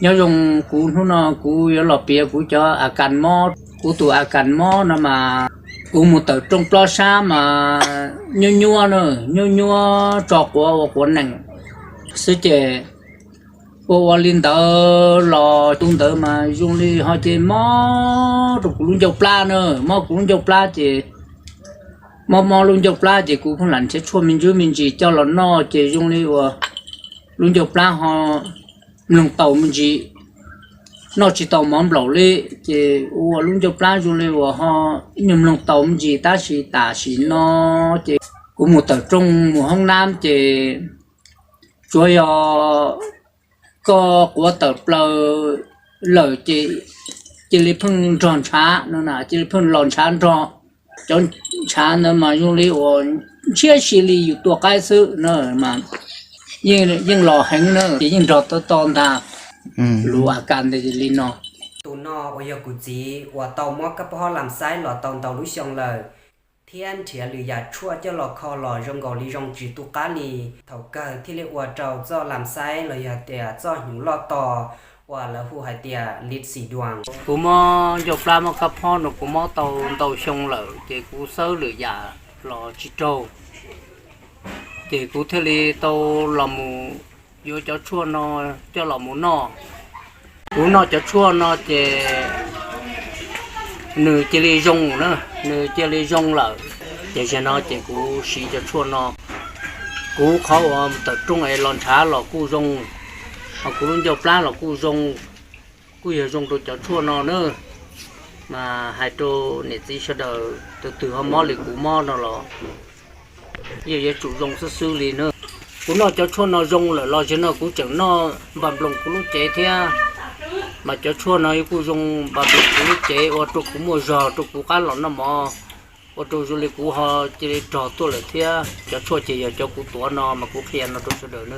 Nyob zoo, kuv hnub no kuv yuav los piav kuv cov a kas mob. Kuv tus a kas mob no mas kuv mus tawm rooj plaub sab mas nyuab nyuab na, nyuab nyuab tso quav ua quav nees xwb ces ua ua li ntawd los tu ntawd mas zoo li ho ces mob rau kuv lub ncauj plab na, mob kuv lub ncauj plab ces mob mob lub ncauj plab ces kuv pheej lam nrhiav tshuaj me ntsis me ntsis coj los noj ces zoo li uas lub ncauj plab ho mloog tau me ntsis, noj tsis tau mov nplaum li ces ua lub ncauj plab zoo li uas ho nyuag mloog tau me ntsis tab sis tam sim no ces kuv mus tawm rooj mus hoob nab ces tsuav yog koj quav tawm plaws lawm ces cia li pheej nrog ntshav no na, cia li pheej los ntshav nrog. Cov ntshav ntawd mas zoo li uas ntshiab si li yus tua qaib xwb na, mas yeej los heev na ces yeej nrog to to ntag. Lus a kas ntawd li no. Tus no uas yog kuv txiv uas tau mob kab pob lam xaib los tau ntau lub xyoo lawm, thiab nrhiav lwm yam tshuaj coj los kho los zoo nkaus li zoo tsis tu qab li. Thaum kawg thiaj li ua rau txoj lam xaib los yog tias txoj hnyuv loj to uas lawv hu hais tias lis xim duas. Kuv mob ncauj plab mob kab phob no kuv mob tau ntau xyoo lawm ces kuv xawb lwm yam los tsis raug, ces kuv thiaj li tau los mus yuav cov tshuaj no coj los mus noj. Kuv noj cov tshuaj no ces nws cia li zoo na, nws cia li zoo lawm. Ces zaum no ces kuv siv cov tshuaj no, kuv qhov uas tawm rooj es los ntshav los kuj zoo, ho kuv lub ncauj plab los kuj zoo, kuj yog zoo rau cov tshuaj no na. Mas hais rau niam txiv sawv daws tus twg ho mob li kuv mob no los yeej yuav tsum zoo xwb xwb li na. Kuv noj cov tshuaj no zoo lawm los zaum no kuv tseem noj npaj nploos kuv lub cev thiab, mas cov tshuaj no kuj zoo npaj nploos kuv lub cev ua rau kuv muaj zog rau kuv qab los noj mov, ua rau zoo li kuv ho cia li rog tuaj lawm thiab. Cov tshuaj ces yog cov kuv tuav no mas kuv qhia no rau sawv daws na.